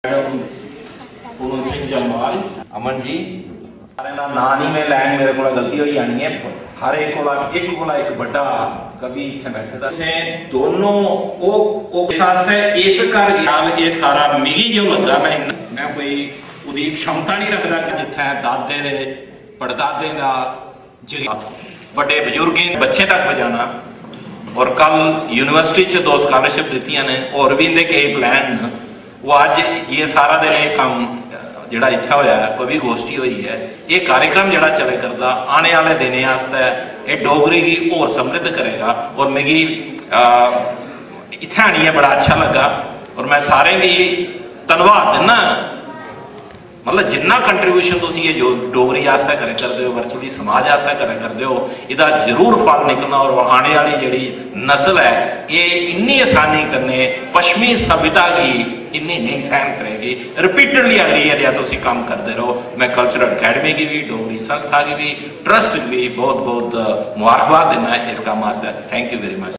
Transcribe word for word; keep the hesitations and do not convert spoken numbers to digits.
Madam Poonam Singh Jamwal, Aman ji, सारें दा नांऽ निं में लैङ, मेरे कोला गलती होई जानी ऐ। हर इक कोला, इक कोला इक बड्डा कवि इत्थें बैठे दा। तुसें दोनों, ओह्, ओह् इस आस्तै इस घर गी, एह् सारा मिगी जो लग्गा, में इन्ना, में कोई ओह्दी क्षमता निं रखदा कि जित्थें दादे दे, पड़दादे दा, जगह बड्डे बजुर्गें दे बच्चें तक पजाना। और कल यूनिवर्सिटी च दो स्कॉलरशिप दित्तियां ने, होर बी इंदे केई प्लान न। ओह् अज्ज ये सारा दिन एह् कम्म जेह्ड़ा इत्थै होया ऐ, कवि गोष्ठी होई ऐ, एह् कार्यक्रम जेह्ड़ा चलै करदा, आने आह्ले दिनें आस्तै एह् डोगरी गी होर समृद्ध करेगा। और मिगी, अ, इत्थै आनियै बड़ा अच्छा लग्गा और मैं सारें गी धन्नवाद दिन्ना। मतलब, जिन्ना कंट्रीब्यूशन तुस ये जो डोगरी आस्तै करै करदे हो, वर्चुअली समाज आस्तै करै करदे हो, एह्दा जरूर फल निकलना। और आने आह्ली जेह्ड़ी नस्ल ऐ, एह् इन्नी आसानी कन्नै पश्चिमी सभ्यता गी इन्नी नेईं सैह्न करेगी। रिपीटेडली अगर इ'यै देआ तुस कम्म करदे रहो, मैं कल्चरल अकैडमी गी बी, डोगरी संस्था गी बी, ट्रस्ट गी बी बहुत बहुत मुबारकबाद दिन्ना इस कम्म आस्तै। Thank you very much।